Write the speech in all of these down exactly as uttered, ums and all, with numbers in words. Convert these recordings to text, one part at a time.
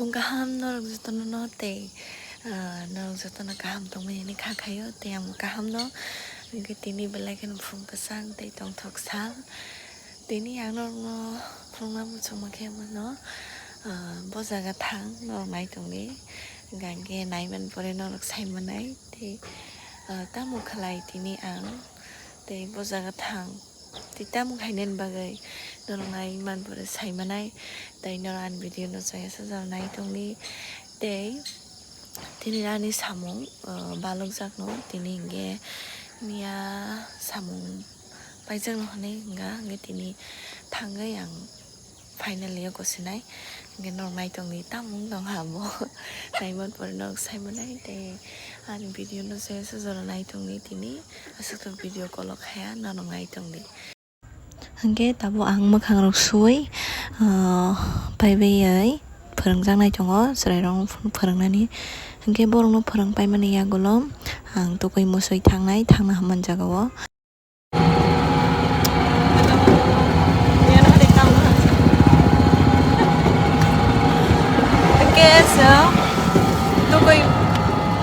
Kaham norok jotono no tei, ah, norok jotono kaham tongmani hwnwi kha khaio tei ang kaham no. Hwnkhe tini belai kheno phung kwchang tei tongthok sal. Tini ang norokno phunukna muchungma khe mano, ah, bo jaga thang norok nai tongdi. Hwnkhe naiman pore norok sai manai tei, ah, tamo khlai tini ang tei bo jaga thang. Tei tamo khainani bagwi norok nai man pore sai manai, tei norok ani video no chaya sajak nai tongdi. Tei tini ani samung, ah, balokjakno tini hwnkhe miya samung paijakno hwnwi hwnkha, hwnkhe tini thangwi ang finally o gosinai. Hwnkhe norok nai tongdi, tamo wng tong ha bo. Naiman pore norok sai manai tei ani video no chaya sajak nai tongdi tini. Aswk to video kolok haya norok nai tongdi. Hwnkhe tabuk ang mwkhang rok suwi, ah, paibai phwrwngjaknai tongo chwrairok phwrwngnani. Hwnkhe borokno phwrwng paimani yagulo ang tukui musui thangnai, thangna hwnmani jagao. Hwnkhe chwng tukui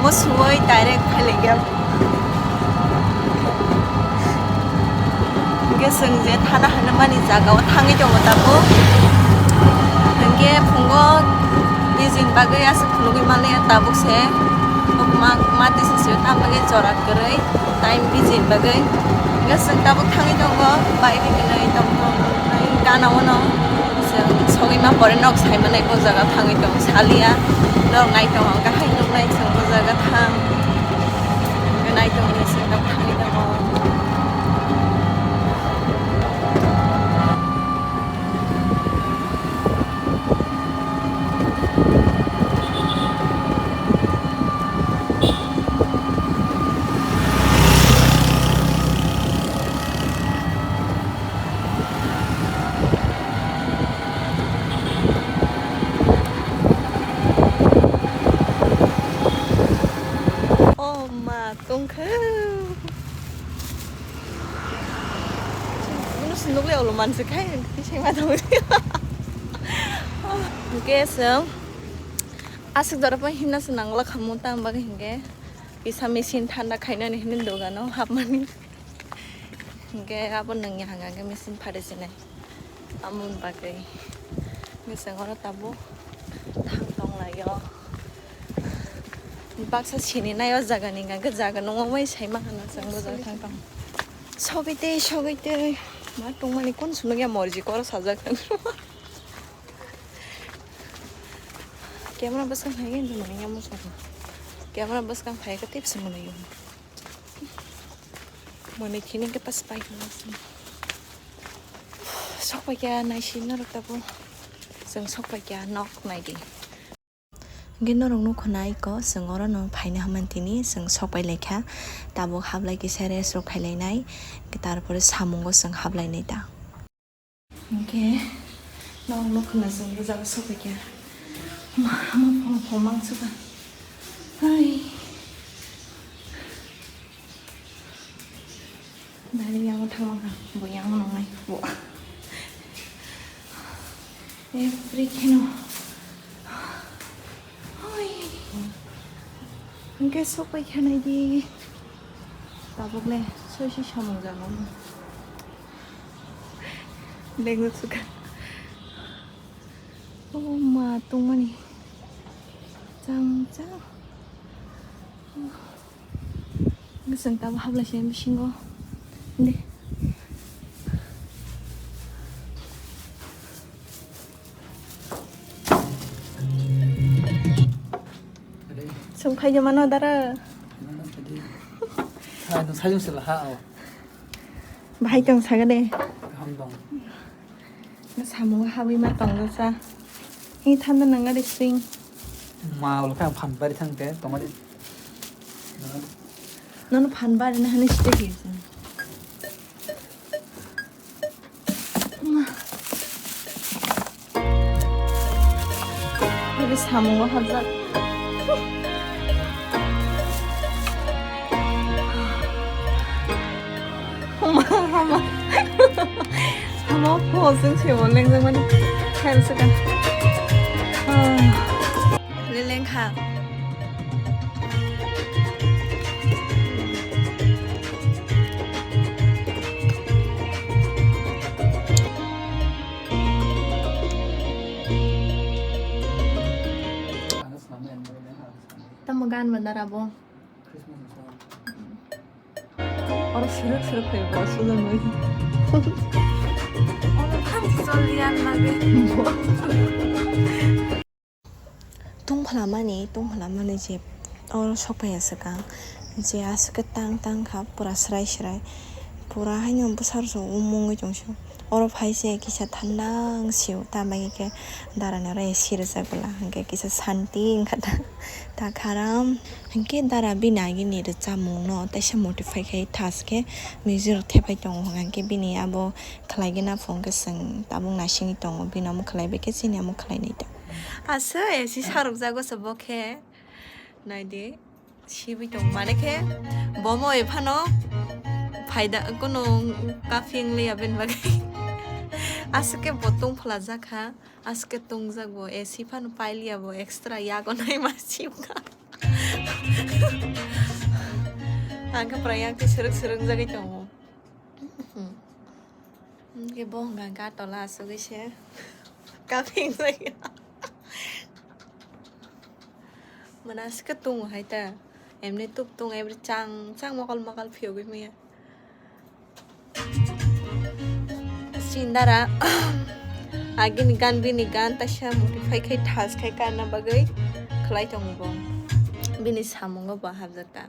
musuwi direct phailaikha. Hwnkhe chwng je thana hwnmani jagao thangwi tongo tabuk. Hwnkhe phungo bijini bagwi aswk phunugwi manliya tabuk se. Kokma mati sasio tamni bagwi jora kwrwi time bijini bagwi. Hwnkhe chwng tabuk thangwi tongo bike rikinwi tongthok gana ono. Chwng sogwi ma pore nok sai manai bo jaga thangwi tongo saliya. Nok nai tongo hwnkhe hai nuknai chwng bo jaga thang. Nai tongni sengkrak thangwi tongo. Oh ma, tongkha. Munu sunduk le olo manse khai, kisai ma tong. Hwnkhe chwng aswk jora pa himna se nangla khamu tang bagwi hwnkhe kisa machine thanda khainani hinwi dogano hapmani. Hwnkhe abo nangya hwnkha khe machine phari sinai. Amoni bagwi. Hwnkhe chwng oro tabuk thang tonglaio. Baksa sini nai o jaga ni hwnkha khe jaga nungmani sai mankha na chwng bo jaga thang tong. Sogwi tei, sogwi tei. Ma tongmani kun sunukya morji koro sajak. Camera bwskang phai khe hinwi mwnwi ya muchung. Camera bwskang phai khe tei se mwnwi o. Mwnwi khini khe pas pai khe muchung. Sok pai khe naisi norok tabuk. Chwng sok pai khe nok nai di. Hwnkhe norok nukho na iko chwng oro no phaina hwnmani tini chwng sok pai laikha. Tabuk hablai kisa rest rok khai lainai. Tarpore samungo chwng hablai nai ta. Hwnkhe norok nukho na chwng bwjago sok pai kha. Ma, ma, phone, phone mang suka. Hai. Dari yang thang mangkha, bo yang nongnai bo. Every kino. Hai. Hwnkhe sok pai kha nai di. Tabuk le soi soi samung jago. Bag no suka. Oh ma, tongmani. Chang chang. Bwswng tamo hablai se bisingo. De. Chwng phai mano dara. Ha, nwng sajung se la ha o. Bahai tong saga de. Kaham tong. Samung habwi ma tong sa. Hi thanda nang ari sing. Ma ol ka phan bari thang te tong ari. Nono phan bari na hani site hi. Ini samungo hajak. Hama, hama. Hama, po, sing, sing, mo, leng, leng, mani. Khail, sika. Ah. Kha. Tamo gan bandar abo. Oro siruk siruk khe bo sujak nai. Oro phan choliyan lage. Tungphla mani, tungphla mani je oro sokphaiya swkang je aswk tang tang kha pura srai srai pura haino bwsarok umungwi tongso. Oro phai se kisa thandang sio, tamni khe dara ni oro A C rijak bwla, hwnkhe kisa santi wngkha ta, ta kharam. Hwnkhe dara bini agini rwchapmung no teisa modify khai thas khe music rok thepai tongo, hwnkhe bini abo khlai gana phone khe chwng tabuk naisingwi tongo, bini amo khlai bai khe chini amo khlai nai ta. Aswk A C sarukjago se bo khe, nai di. Sibui tong mane khe bomo ephano phaida kunu kaphi wng liya bini bagwi. Aswk khe bo tungphla jak kha, aswk khe tungjak bo, A C phano pai liya bo, extra yago naima sibkha. Ang khe pura yak twi srwk srwk wng jagwi tongo. Hwnkhe bo hwnka hwnkhe ah tola asugwi se kaphi wng jagwi. Mana aswk khe tungo hai ta. Emni tuk tung ebri chang chang mokol mokol phiyogwi manya. Sindara agini gan bini gan taisa modify khai thas khai karna bagwi khlai tongo bo. Bini samungo bo hapjak ta.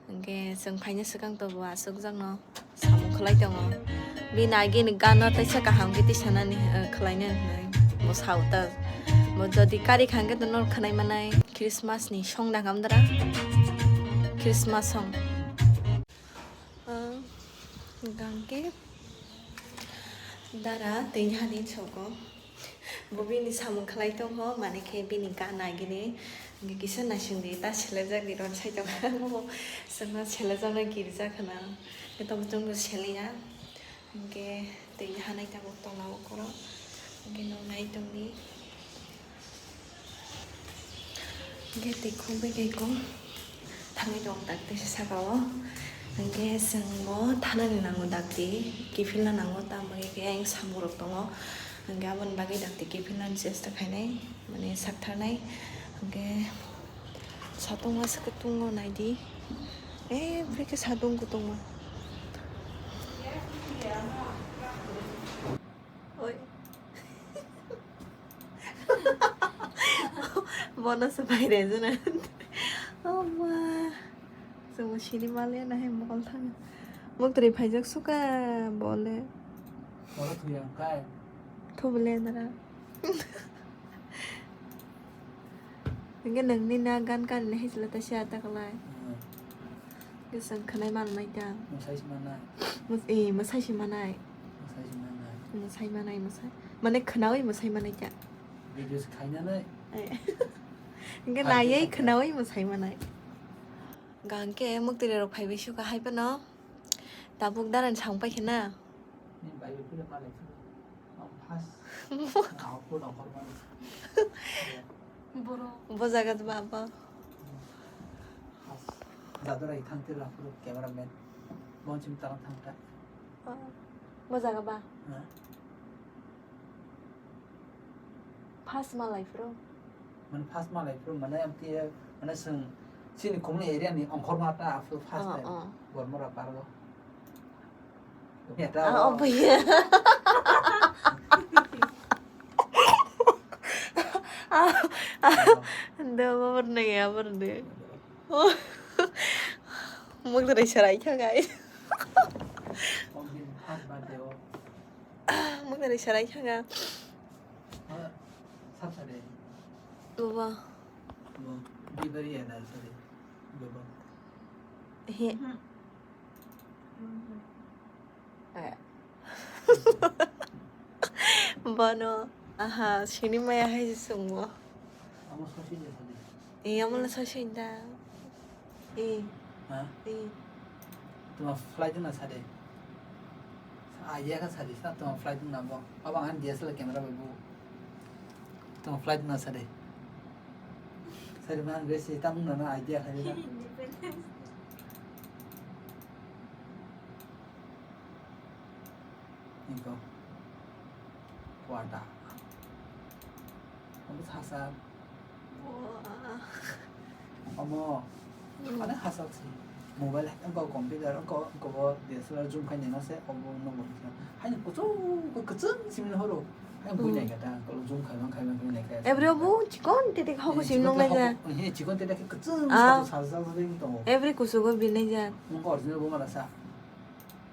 Hwnkhe chwng phaina swkang to bo aswkjakno samung khlai tongo. Bini agini gano teisa kaham khe tisanani, eh, khlaina hinwi bo sao ta. Bo jodi kari kha hwnkhe to nor khwnai manai Christmas ni song da kamdra? Christmas song. Ah, hwnkhe dara twi hani soko. Bo bini samung khlai tongkho, mane khe bini gana gini kisa naising di, ta selejak di ron sai tong. Bo chwngno selejakno girjak khna. Khe tamo chwngno seliya. Hwnkhe twi hanai tabuk tola o khoro. Hwnkhe nwng nai tongdi. Hwnkhe twi khum bai khe khum. Thangwi tongo dakti se saka o. Hwnkhe chwng bo thanani nango dakti, kiphilna nango, tamo khe ayang samung rok tongo. Hwnkhe aboni bagwi dakti kiphilnani chesta khainai, mane saktharnai. Hwnkhe satung aswk khe tungo naidi. Eh, bwrwi khe satung kutungma. Oi. Bono se bai re jana. Ama. Chwng sini male na hai mokol thang. Muktri phaijak suka bole. Oro thuya kai. Thubule dara. Hingke nangni na gan kan le hisla ta sia ta kalai. Hmm. Hingke chwng khwnai man mai ta. Mwsai si manai. Mws-, eh, mwsai si manai. Mwsai si manai. Mwsai manai, mwsai. Mane khwnaui mwsai manai ta. Videos khainanai. Eh. Hingke naiye khwnaui mwsai manai. Gangke muktwirwi rok phaibai suka hai phano. Tabuk daran sang pai khena. Ni bai bai phila malai phila. Ang first. Ang pura hormani. Boro. Bo jaga ba apa? First. Jadora ithang tila pura cameraman. Bonchim tang thang ta. Bo jaga ba? Ha? First malai phuru. Mane first malai phuru mane amtwi mane chwng chini khumni area ni ongkhorma ta aphuru first time. Oh. Bormora park o. Ah, oh, bhaiya. Ah, ah, do, bo borno ya, borno. Muktwirwi sarai kha, guys. Muktwirwi sarai kha ga. Sab sade. Baba. Bo, delivery ya dal sade. Baba. He. Eh. Bono, aha, sini maya hai se sungmo. Amo sosi je sade. Eh, amo na sosi inda. Eh. Ha? Eh. Tuma flight na sade. Idea ka sade sa, tuma flight na bo. Aba an D S L R camera bo. Tuma flight na sade. Dari mana gue sih, tamu nana idea kali kan? Independence. Iko. Kuarta. Kamu sasa. Wah. Omo. Hmm. Mana hasak sih? Mobile, engkau computer, engkau, engkau bo D S L R zoom khainai no se, obo no bo kisa. Haino kuchung, kuchung simi no horo. Haino bui Hmm. nai kata, engkau zoom khai bang, khai bang, khai bang, khai bang. Ebro bo chikon tete hoko Eh, sim chikon nong tete lai ja. Hoko, eh, chikon tete ke kuchung Ah. sa, sa, sa, sa, sa, tongo. Every kusugo binai ja. Engkau original bo mara sa.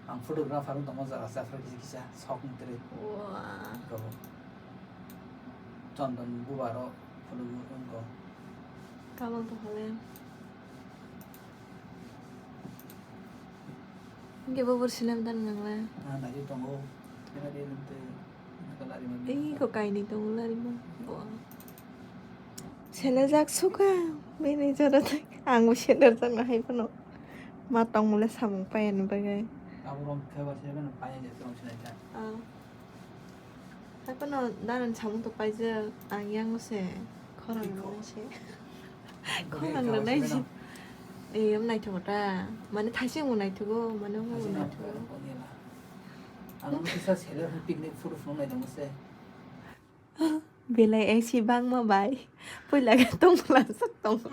Ang photographer wng tongma jaga se, aphuru kisa kisa sok wng twi. Wah. Iko bo. Chondon bubar o phulugwi wngkho. Kabang tongkha le. Hwnkhe bo borsi lam dan nang le. Ah, naiwi tongo. Kena de lwng twi. Iko kainwi tongo larima. Bo. Selajak suka, bini jora thai. Ang bo selerjak no hai phano. Ma tongmole samung paiya ni bagwi. Abo rong khe ba se no paiya je tong sinai kha. Ah. Hai phano daran samung to paijak, ang yang se khorang Iko. Rwnai se. Iko Khorang khe rwnai se. Eh, am naithogo ta. Mane thaising bo naithogo, mane omo bo Thaising naithogo. Ang kisa sele picnic photo phunuk nai tongmo se. Belai A C bangma bai. Puila khe tongmwla sak tongo.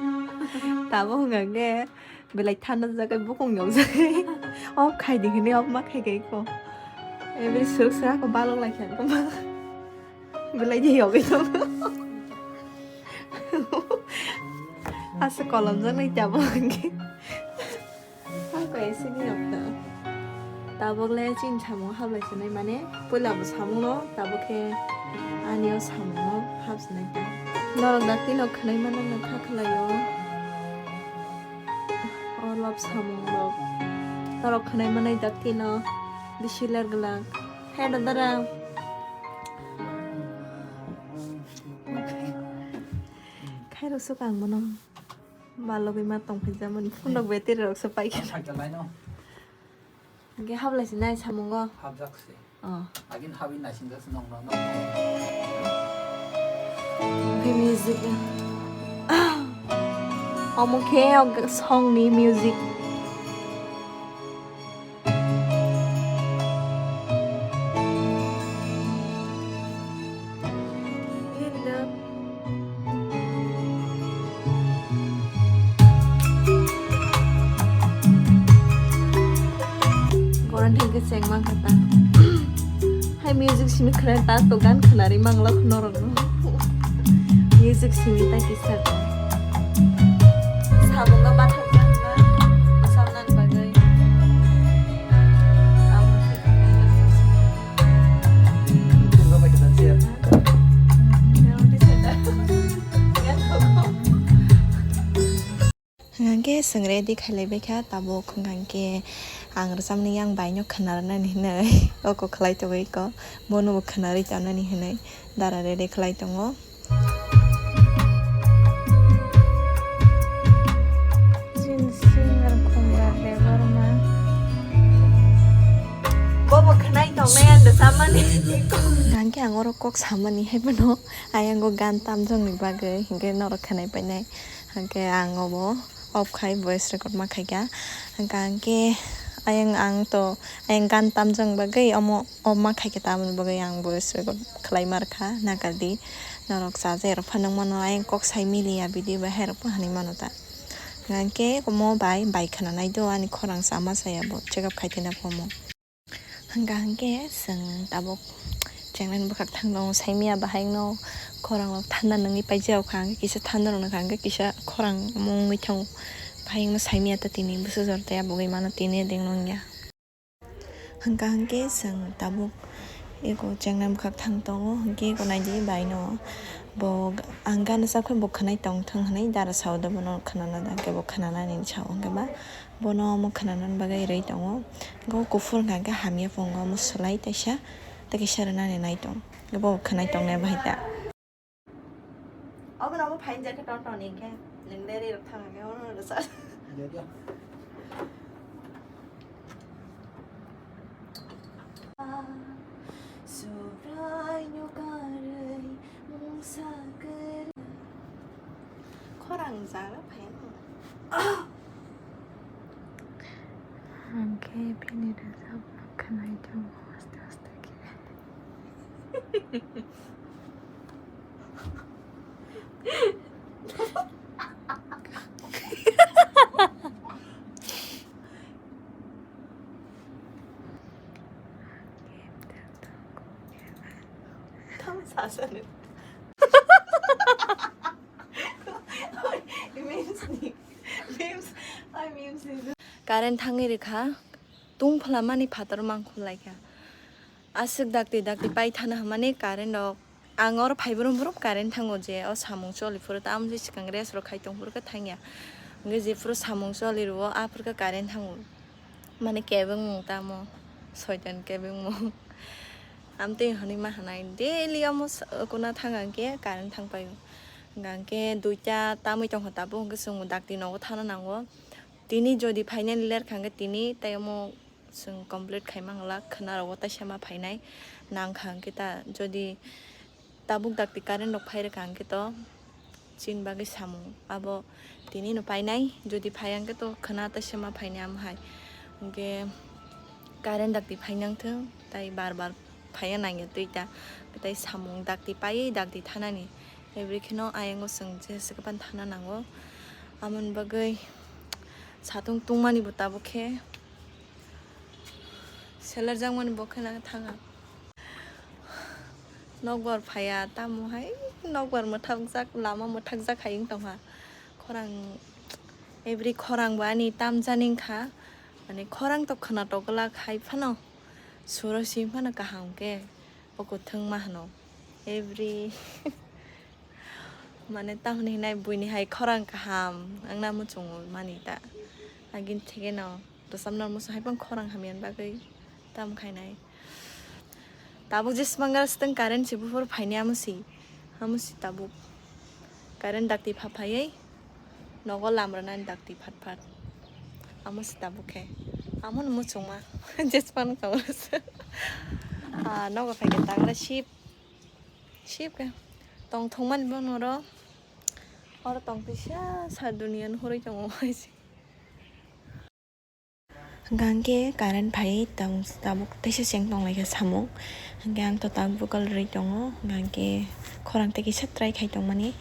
Tamo hwnka khe belai thanda jagai bukung yokjagai. Off khai di hwnwi off ma khai kai kho. Ebri swrwk swrwk kho balok lai kha koma. Belai di yogwi tongo. Asa kolom jak nai tamo hwnkhe. Ang kaya sini yokta. Tabok le chini samung hablai sanai mane puila bo samung no tabok khe ani o samung no hap sanai ta. Norok dakti no khwnai mano no kha khlai o. O love samung rok. Norok khwnai manai dakti no bisi ler glak. Hai da dara. Khairok swkang bono. Balogwi ma tongphaijak mani phunuk battery rok se paikha. Sakya laino. Hwnkhe hablai se nai samungo. Hapjak se. Oh. Agin habi naising jak se nong nong nong. Hwnkhe music. Omo khe o song ni music. Goran thengke chengma kata. Hai music simi khna ta to gan khna ri mangla khno rok. Music simi ta kisa. Samunga bathang jangna. Samnan bagwi. Hwnkhe chwng ready khailaibaikha tabuk, hwnkhe ang rwchapnai yang baino khwnarwnani hinwi oko khlai tongwi kho, bonobo khwnarwi tongnani hinwi dara ready khlai tongo. Chini singer Khumra Debbarma. Bobo khwnai tongnai ang rwchapmani. Hwnkhe ang oro kok samani hai phano, ayang o gan tamjakni bagwi, hwnkhe norok khwnai painai. Hwnkhe ang obo off khai voice record ma khaikha. Hwnkha hwnkhe ayang ang to, ayang gan tamjakni bagwi omo off ma khaikha, tamoni bagwi ang voice record khlai ma rwkha. Nakardi norok chajakrok phano nukmano, ayang kok sai miliya video bai hairok pho hinwi mano ta. Hwnkhe omo bai, bai khwnanai do ani khorang sama saya bo check up khai tongna phomo. Hwnkha hwnkhe chwng tabuk chenglani bwkhak thang tongo, saimanya bahai no khorang rok thanda nungwi paijak kha, hwnkhe kisa thanda rok nukha, hwnkhe kisa khorang mungwi thango, bahai no saimanya ta tini bwswk jora tei abugwi mano tini ding nungya. Hwnkha hwnkhe chwng tabuk eko chenglani bwkhak thang tongo, hwnkhe eko naidi bai no bo ang gana chap khe bo khwnai tong thung hinwi dara sao, bono khwnana da, hwnkhe bo khwnanani sao, hwnkhe ba. Bono omo khwnanani bagwi rwi tongo. Hwnkhe o kuphur hwnkha khe hamya phungo omo swlai taisa, tei kisa rwnani nai tong. Hwnkhe bo khwnai tongnai bahai ta. Obo no omo phainjak khe ton ton ni khe. Nwng le ri rok thang khe omo rwsa. Subrai no karwi mungsa kwrwi. Khorang Ang jagra phai. Ang khe bini rwchapno khwnai tongo aste aste khe. Tam sasani. Memes ni. Memes. Ai, memes ni. Current thangwi rikha. Tungphla mani phatar mangkhol laikha. Aswk dakti dakti pai thana hwnmani current rok. Ang oro phai brum brum current thango je o samung choli phuru tamo se swkang rest rok khai tong phuru khe thangya. Hwnkhe je phuru samung choli rwo a phuru khe current thango. Mane kebengmung tamo soitan kebengmung. Amtwi hwnwi ma hwnai daily omo s-, kuna thang ang khe current thang paio. Hwnkhe duita tamwi tongkha tabuk hwnkhe chwng dakti nogo thana nango. Tini jodi phainani ler kha hwnkhe tini tei omo chwng complete khai mangla khwna rogo taisa ma phainai nang kha hwnkhe ta jodi tabuk dakti current rok phai rwkha hwnkhe to chini bagwi samung abo tini no painai jodi phai hwnkhe to khwna taisa ma phainai amo hai hwnkhe current dakti phai nang thung tai bar bar phaiya nangya twi ta tei samung dakti paiwi dakti thanani. Ebri kheno ayang o chwng jesa khe phano thana nango. Amoni bagwi satung tungmani bo tabuk khe seler jakmani bo kheno thanga. Nokbar phaiya tamo hai nokbar mwthakjak lama mwthakjak hai wng tongkha. Khorang ebri khorang bo ani tamjani wngkha. Mane khorang to khwnatok glak hai phano suro si phano kaham khe. O kwthwng ma hwno. Every mane tamoni hinai buini hai khorang kaham wngna muchungo mani ta. Agini thekeno rwchapna muchung hai phano khorang hamya bagwi tam khainai. Tabuk jesmang gas teng current se buphuru phaini amo si. Amo si tabuk. Current dakti pha phaiwi. Nogo lamrwnani dakti phat phat. Amo se tabuk khe. Amo no muchungma. Jespan kaurasa. Ah, nogo phaikhe tangra sip. Sip khe. Tong thongmani bono oro. Oro tong tisa sa duniya no hurui tongo. Hwnkhe ang khe current phai tong tabuk teisa cheng tong lai kha samung. Hwnkhe ang to tabuk bwkal rwui tongo. Hwnkhe khorang tei kisa try khai tongmani.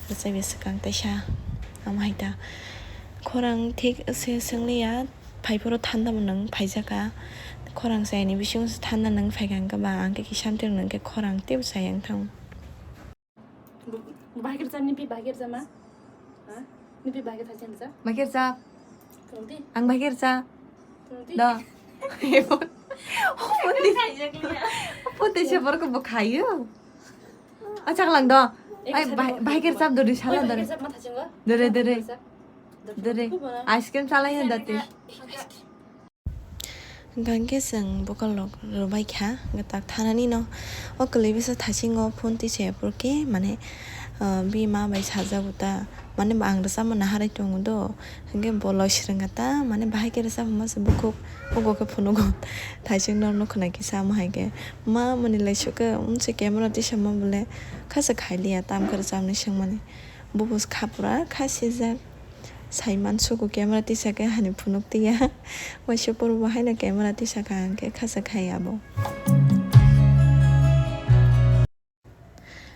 Bwsai bai swkang teisa. Amo hai ta khorang thik se swng liya. Phai phuru thanda bo nwng phaijak kha. Khorang chayani bisingo se thanda nwng phai kha hwnkhe ba ang khe kisa amtwrwng nwng khe khorang teibo chaya wng thang. Bo, bo bahai khe rwchap, nini pi bahai khe rwchap ma? Ha? Nini pi bahai khe thaicheng rwchap? Bahai khe rwchap. Tong di. Ang bahai khe rwchap. Tong di. Do. Phone di. Khaijak liya. Phone di se borok bo khayo. Achak lang do. Ek Ai, sari bahai, mo-, bahai khe rwchap do, di sala Oi, bahai do. Khe rwchap ma thaicheng go? Dore, dore. Rwchap. Dore. Dore. Ice cream chala ya dati. Ice cream. Hwnkhe chwng bokol rok rwbai kha, tak thanani no. O kwlwi bwsa thasingo phone twi se phuru khe, mane, ah, bini ma bai sajago ta, mane, bo ang rwchapma naharwi tongo do, hwnkhe bo loi swrwngkha ta, mane, bahai khe rwchapma se bukhuk, ogo khe phunugo. Thaising norokno khwnai khe sama hai khe, ma mani lai sukhe, um, se camera tisa ma bole, kha se khai liya, tamo khe rwchapnai swngmani. Bo bo kha pura kha sijak. Saiman suku camera tisa khe hani phunuk tiya. Waisa poro bo haino camera tisa kha hwnkhe khasa khai abo.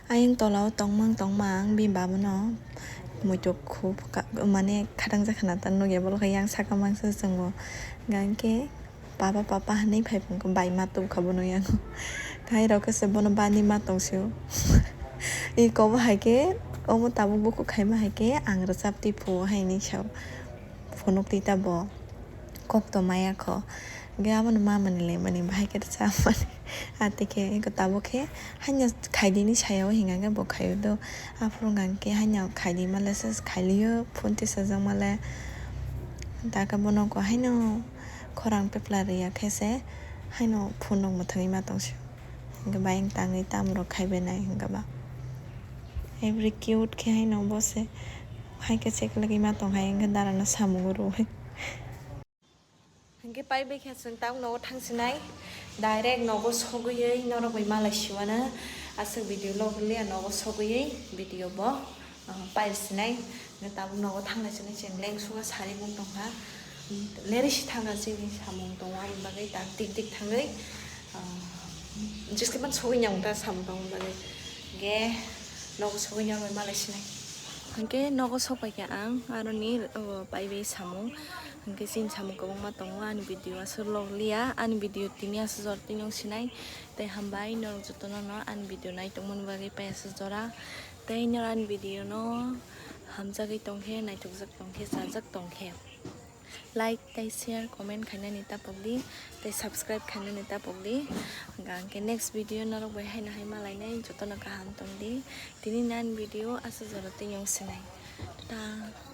Ayang tola o tongmang tongmang bini baba no muitok khu mane khatang jakha na ta nugya, bolo khe yang saka mangsa chwngo. Hwnkhe Papa, papa, hinwi phai phung khe bai ma tubkha bono yango. Khai rok khe se bono bani ma tong sio. I kobo hai khe omo tabuk bukhuk khaima hai khe ang rwchap twi phuo hai hinwi sao. Phunuk twi ta bo kok to maya kho. Hwnkhe abono ma mani le mani bahai khe rwchap mani. Atwi khe tabuk khe haino khaidi hinwi saya o hinga khe bo khaio do. Aphuru hwnkha khe haino khaidi ma le se khailio phone tisajak ma le. Dakhe bono kok haino. Khorang pepla rwya khe se haino phone rok mwthangwi ma tong sio. Hwnkhe bayang tangwi tamo rok khai bai nai hwnkhe ba. Every cute khe haino bo se hai khe check lagwi ma tong hai hwnkhe dara no samung rwui. Hwnkhe pai bai khe chwng tamo nogo thang sinai direct nogo sogwi norok bai malai siwano aswk video log liya nogo sogwi video bo. Pai sinai, tabuk nogo thangna sinai cheng leng suga sari bung tongkha. Leri si thangna chini samung tongo, ani bagwi tak tik tik thangwi jiske man sogwi nyang ta samung tongma bagwi. Ge nogo sogwi nyang bai malai sinai. Hingke nogo sokpai kha ang aroni paibai samung. Hingke chini samung kwbangma tongo, ani video aswk log liya, ani video tini aswk jor tini wng sinai. Tei hambai norok jotono no ani video nai tongmani bagwi pai aswk jora. Tei nor ani video no hamjagwi tongkhe, naithokjak tongkhe, chajak tongkhe, like tei share, comment khainani tapokdi, tei subscribe khainani tapokdi. Hwnkha hwnkhe next video norok bai haino hai malainai, jotono kaham tongdi. Tini nani video aswk jora tei yong sinai. Tata.